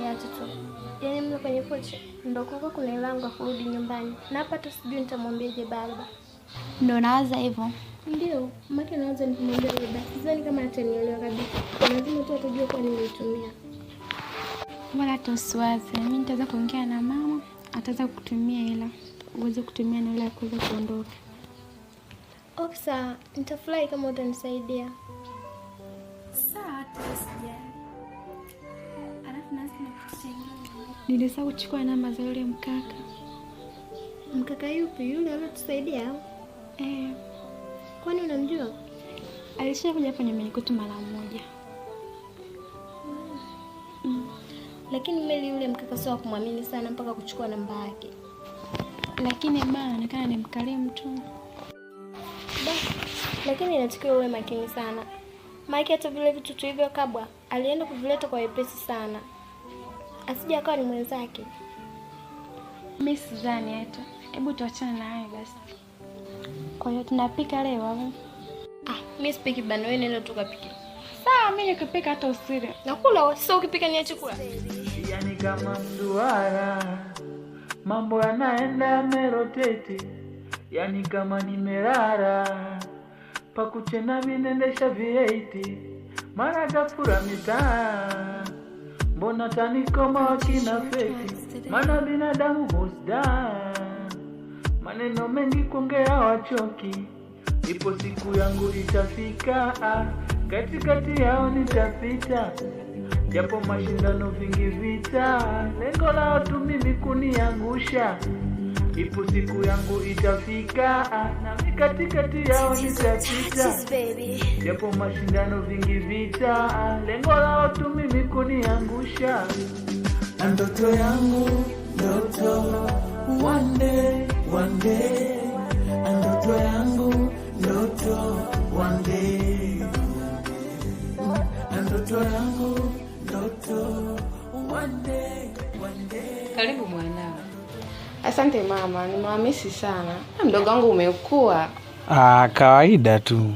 niache tu. Yaani mle kwenye pochi ndo kuko kuna hela yangu ya kurudi nyumbani. Na hapa hata sijui nitamwambiaje baba. Ndo nawaza hivyo. Ndio, maana nawaza nikimwambia baba. Sidhani kama atanielewa kabisa. Lazima tu atajua kwa nimeitumia. Wala hata usiwaze. Mimi nitaweza kuongea na mama, ataweza kukutumia hela. Uweze kutumia na hela ya kuweza kuondoka. Okay, sawa. Nitafurahi kama utanisaidia. Sawa, hata usijali. Alafu nasi na kitu chingine. Nilisahau kuchukua namba za yule mkaka. Mkaka yupi? Yule aliyotusaidia? Eh, Kwani unamjua? alishakuja hapa nyumbani kwetu mara moja. Lakini Meli yule mkaka sio wa kumwamini sana mpaka kuchukua namba yake. Lakini bana anaonekana ni mkarimu tu. Ba, lakini inatakiwa uwe makini sana. Maana hata vile vitu tulivyokabwa alienda kuvileta kwa wepesi sana. Asije akawa ni mwenzake. Mimi sidhani hata. Hebu tuachane na hayo basi. Kwa hiyo tunapika leo au? Ah, mimi sipiki bana, wewe nenda tukapike. Sawa, mimi nikipika hata usile. Nakula, sio ukipika niache kula. Yani kama mduara, mambo yanaenda yameroteti, yani kama nimerara, pakuchena minendesha V8, mara gafura mitaa, mbona tanikoma wakina feki, mana binadamu husda, maneno mengi kuongea wachoki, ipo siku yangu itafika, katikati yao nitapita japo mashindano vingi vita, lengo lao tu mimi kuniangusha. Ipo siku yangu itafika, nami katikati yao nitapita. Japo mashindano vingi vita, lengo lao tu mimi kuniangusha. Na ndoto yangu ndoto, one day, one day. Na ndoto yangu ndoto, one day. Na ndoto yangu ndoto, one day, one day. Karibu mwanangu. Asante mama, nimewamisi sana. Mdogo wangu umekua. Ah, kawaida tu.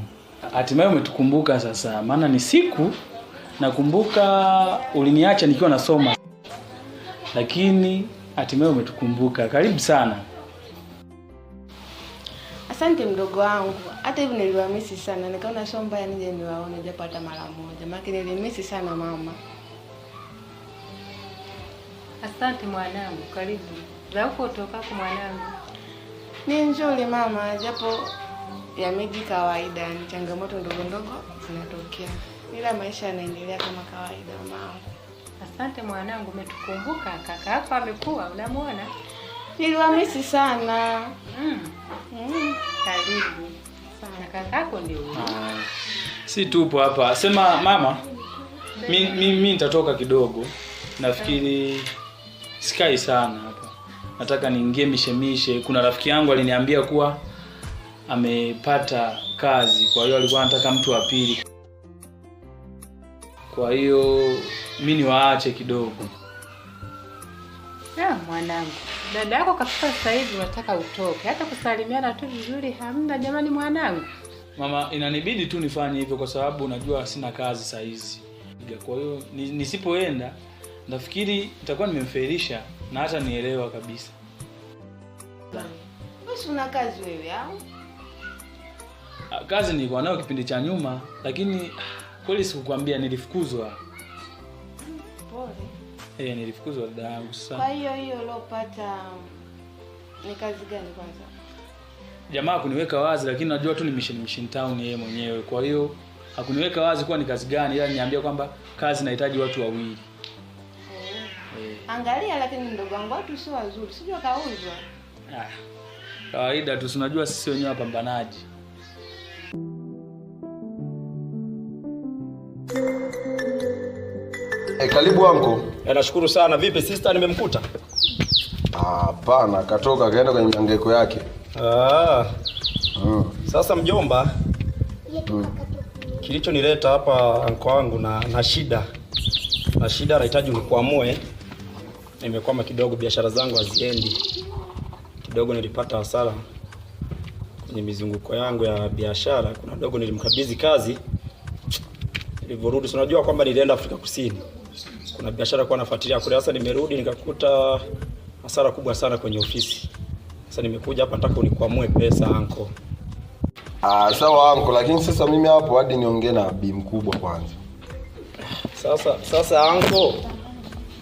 Hatimaye umetukumbuka sasa, maana ni siku nakumbuka uliniacha nikiwa nasoma, lakini hatimaye umetukumbuka. Karibu sana. Asante mdogo wangu. Hata hivi niliwamisi sana, nikaona sio mbaya nije niwaone japo hata mara moja. Maana nilimisi sana mama. Asante mwanangu, karibu. Za huko utokako mwanangu? Ni nzuri mama, japo ya miji kawaida, ni changamoto ndogo ndogo zinatokea, ila maisha yanaendelea kama kawaida mama. Asante mwanangu, umetukumbuka. Kaka yako amekuwa, unamuona? Niliwamisi sana. Karibu. Na kaka yako ndio huyo. Si tupo hapa. Sema mama, mi nitatoka kidogo. Nafikiri sikai sana hapa. Nataka niingie mishemishe. Kuna rafiki yangu aliniambia kuwa amepata kazi, kwa hiyo alikuwa anataka mtu wa pili. Kwa hiyo mi niwaache kidogo. Ah, mwanangu, dada yako kafika sasa hivi, unataka utoke. Hata kusalimiana tu vizuri hamna jamani mwanangu. Mama, inanibidi tu nifanye hivyo kwa sababu unajua sina kazi saa hizi. Kwa hiyo nisipoenda nafikiri nitakuwa nimemfailisha na hata nielewa kabisa. Wewe una kazi wewe au? Kazi nilikuwa nayo kipindi cha nyuma, lakini kweli sikukwambia nilifukuzwa. Pole. Nilifukuzwa dada yangu sasa. Kwa hiyo hiyo uliopata ni kazi gani kwanza? Jamaa kuniweka wazi, lakini najua tu ni Mission Town yeye mwenyewe. Kwa hiyo hakuniweka wazi kuwa ni kazi gani, ila niambia kwamba kazi inahitaji watu wawili. Angalia, lakini mdogo wangu watu sio wazuri, sijui kauzwa. Kawaida tu, unajua sisi wenyewe wapambanaji. Karibu wangu. Nashukuru sana. Vipi sister, nimemkuta? Hapana, katoka kaenda kwenye mihangaiko yake. Sasa mjomba, kilichonileta hapa anko wangu na shida. Na shida nahitaji unikuamue. Nimekwama kidogo, biashara zangu haziendi. Kidogo nilipata hasara kwenye mizunguko yangu ya biashara. Kuna dogo nilimkabidhi kazi. Nilivyorudi, si unajua kwamba nilienda Afrika Kusini. Kuna biashara kwa nafuatilia kule. Sasa nimerudi nikakuta hasara kubwa sana kwenye ofisi. Sasa nimekuja hapa nataka unikwamue pesa anko. Ah, sawa anko, lakini sasa mimi hapo hadi niongee na bi mkubwa kwanza. Sasa anko,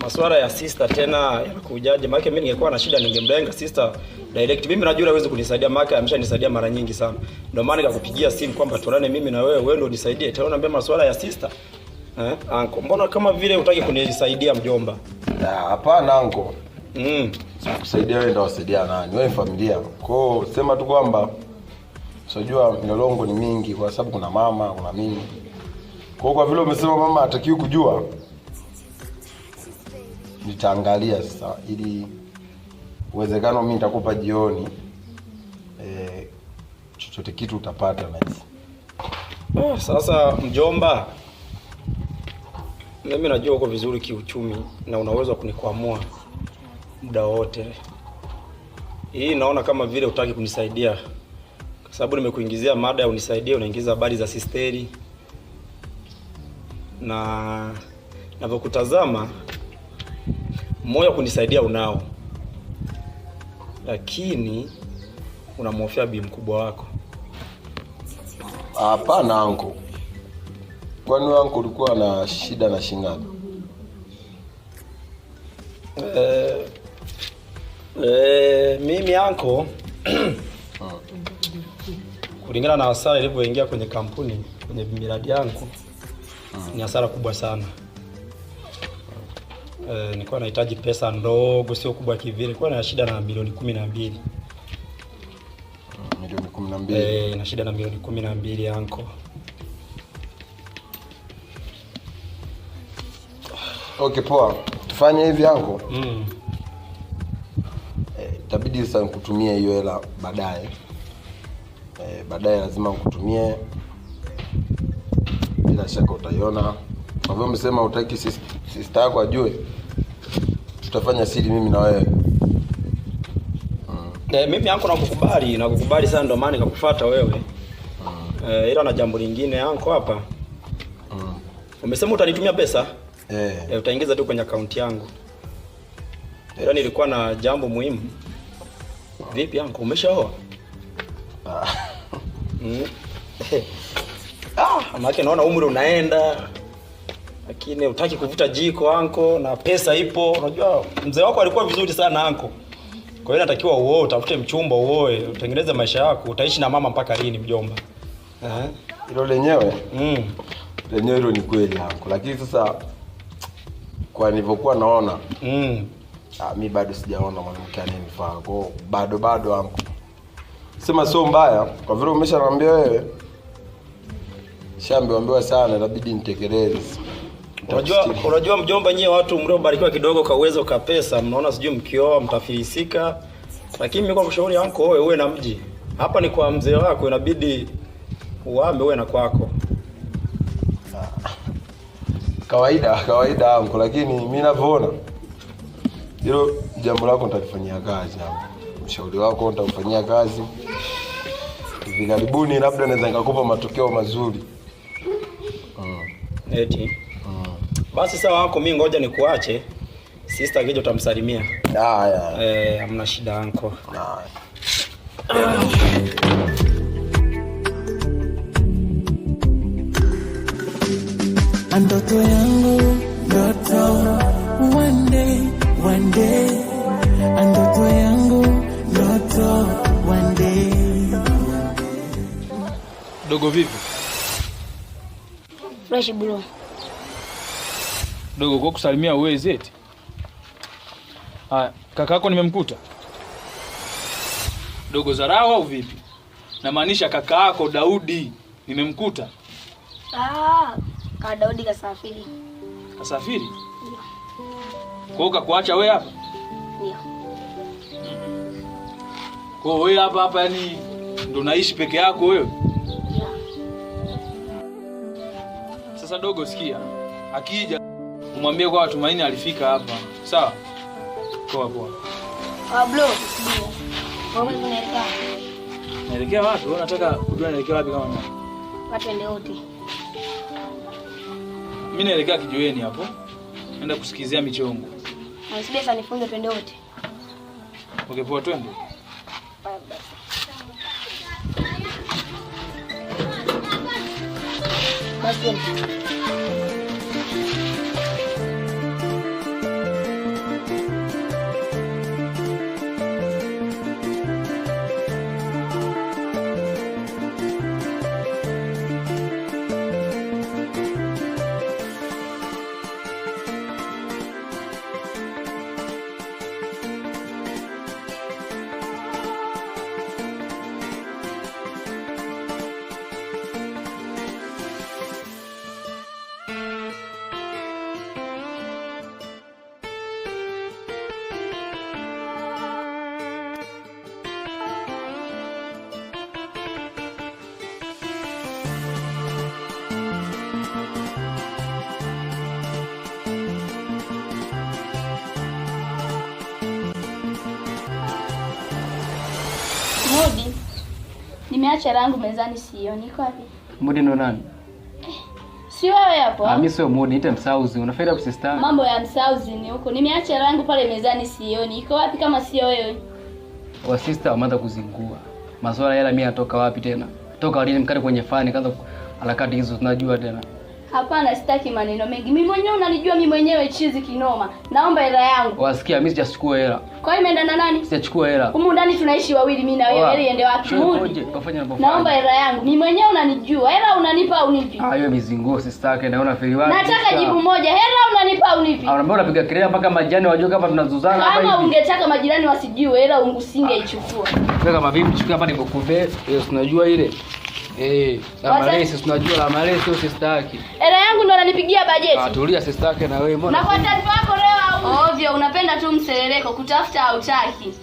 masuala ya sister tena yanakujaje? Maana mimi ningekuwa na shida ningemlenga sister direct. Mimi najua hawezi kunisaidia, maana ameshanisaidia mara nyingi sana. Ndio maana nikakupigia simu kwamba tuonane mimi na wewe, wewe ndio unisaidie. Tena unaambia masuala ya sister. Anko, mbona kama vile hutaki kunisaidia mjomba? Hapana anko. Sikusaidia wewe, ndio wasaidia nani? Wewe familia. Kwa hiyo sema tu kwamba unajua milolongo ni mingi kwa sababu kuna mama, kuna mimi. Kwa hiyo kwa vile umesema mama hatakiwi kujua, nitaangalia sasa ili uwezekano mimi nitakupa jioni chochote kitu utapata na hizi. Sasa mjomba, mimi najua uko vizuri kiuchumi na unaweza kunikwamua muda wote. Hii naona kama vile hutaki kunisaidia. Kwa sababu nimekuingizia mada ya unisaidie, unaingiza habari za sisteri. Na ninapokutazama moyo kunisaidia unao, lakini unamhofia bi mkubwa wako. Hapana anko. Kwani wewe anko ulikuwa na shida na shingapi? Mimi anko kulingana na hasara ilivyoingia kwenye kampuni, kwenye miradi yangu, ni hasara kubwa sana. Nilikuwa nahitaji pesa ndogo, sio kubwa kivile. Nilikuwa na shida na milioni 12. Milioni 12. Na shida na milioni 12 anko. Okay, poa. Tufanye hivi anko. Itabidi sasa nikutumie hiyo hela baadaye. Baadaye lazima nikutumie. Bila shaka utaiona. Kwa hivyo umesema hutaki sister yako ajue. Tutafanya siri mimi na wewe. Mimi anko nakukubali sana, ndio maana nikakufuata wewe. Ila na jambo lingine anko hapa. Umesema utanitumia pesa? Utaingiza tu kwenye account yangu. Ila nilikuwa na jambo muhimu. Vipi anko, umeshaoa? Maana naona umri unaenda. Lakini hutaki kuvuta jiko anko, na pesa ipo. Unajua mzee wako alikuwa vizuri sana anko. Kwa hiyo natakiwa uoe, utafute mchumba uoe, utengeneze maisha yako. Utaishi na mama mpaka lini mjomba? Hilo lenyewe? Lenyewe hilo ni kweli anko. Lakini sasa kwa nilivyokuwa naona, mimi bado sijaona mwanamke anayenifaa. Kwa hiyo bado anko. Sema sio mbaya, kwa vile umeshaniambia wewe. Nishaambiwa sana, inabidi nitekeleze. Unajua mjomba, nyie watu mliobarikiwa kidogo kwa uwezo ka pesa, mnaona sijui mkioa mtafilisika. Lakini mimi kwa kushauri anko, wewe uwe na mji. Hapa ni kwa mzee wako, inabidi uame uwe na kwako. Kawaida anko, lakini mimi ninavyoona hilo jambo lako nitalifanyia kazi hapo. Ushauri wako nitaufanyia kazi. Hivi karibuni labda naweza nikakupa matokeo mazuri. Eti. Basi sawa anko, mimi ngoja nikuache. Sister akija utamsalimia. Haya. Hamna shida anko. Ndoto yangu ndoto, one day, one day. Ndoto yangu ndoto, one day. Dogo vipi? Fresh bro. Dogo, kwa kusalimia uwezi eti? Haya, kaka yako nimemkuta. Dogo zarau au vipi? Namaanisha kaka yako Daudi nimemkuta. Kaka Daudi kasafiri. Kasafiri? Kwa hiyo kakuacha wewe hapa? Ndio. Kwa hiyo wewe hapa yani ndo unaishi peke yako wewe? Ndio. Sasa dogo sikia, akija umwambie kwa Tumaini alifika hapa. Sawa? Poa poa. Bro, wewe unaelekea? Naelekea wapi? Wewe unataka kujua naelekea wapi kama nani? Watu ende wote. Mimi naelekea kijiweni hapo. Naenda kusikizia michongo. Unasubiri sana nifunze twende wote. Okay, poa twende. Basi. Mudi, nimeacha langu mezani sioni. Iko wapi? Mudi ndo nani? Si wewe hapo? Ah, mimi sio Mudi, niite Msauzi. Unafaida hapo sister? Mambo ya Msauzi ni huko. Nimeacha langu pale mezani sioni. Iko wapi kama sio wewe? Wa sister wameanza kuzingua. Masuala yala mimi natoka wapi tena? Toka lini mkate kwenye fani kaanza harakati hizo tunajua tena. Hapana, sitaki maneno mengi. Mimi mwenyewe unanijua mimi mwenyewe chizi kinoma. Naomba hela yangu. Wasikia mimi sijachukua hela. Kwa hiyo imeenda na nani? Sijachukua hela. Humu ndani tunaishi wawili mimi na wewe. Hela iende wapi? Mudi. Naomba hela yangu. Mimi mwenyewe unanijua. Hela unanipa au unipi? Ah, hiyo mizinguo sister yake naona feli wapi? Nataka jibu moja. Hela unanipa au unipi? Ah, unaambia unapiga kelele mpaka majirani wajue kama tunazuzana hapa hivi. Kama ungetaka majirani wasijue hela usingeichukua. Wewe kama vipi chukua hapa nikukupe. Hiyo tunajua ile. La malezi tunajua la malezi sio sister yake. Hela yangu ndo ananipigia bajeti. Ah, tulia sister yake na wewe mbona? Na kwa taarifa yako leo au ovyo unapenda tu mseleleko kutafuta hautaki.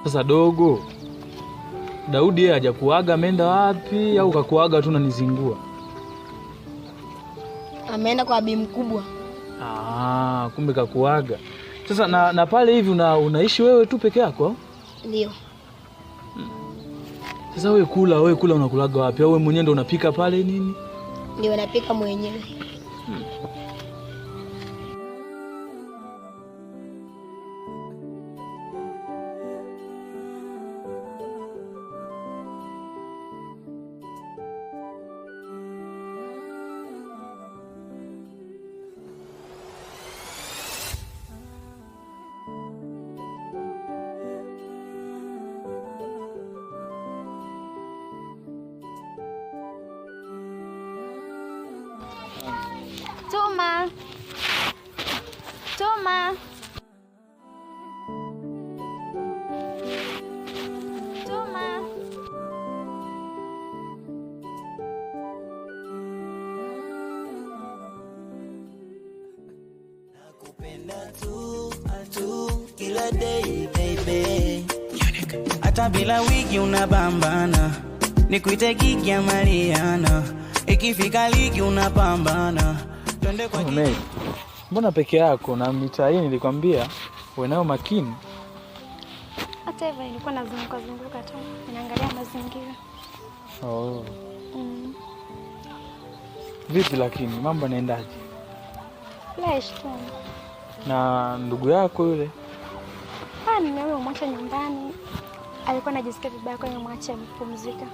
Sasa dogo, Daudi yeye hajakuaga ameenda wapi au kakuaga tu unanizingua? Ameenda kwa bi mkubwa. Ah, kumbe kakuaga. Sasa na pale hivi unaishi wewe tu peke yako? Ndio. Sasa wewe kula unakulaga wapi? Au wewe mwenyewe ndo unapika pale nini? Ndio napika mwenyewe. Toma. Toma. Toma. Nakupenda tu, tu, kila day baby. Hata bila wigi unabambana. Nikuite gigi ya Mariana. Ikifika ligi unapambana. Oh, mbona peke yako na mitaa hii nilikwambia uwe nayo makini? Hata hivyo nilikuwa nazunguka zunguka tu, ninaangalia mazingira. Oh. Vipi lakini mambo yanaendaje? Fresh tu. Na ndugu yako yule? Ah, nimemwacha nyumbani. Alikuwa anajisikia vibaya kwa hiyo nimemwacha mpumzika.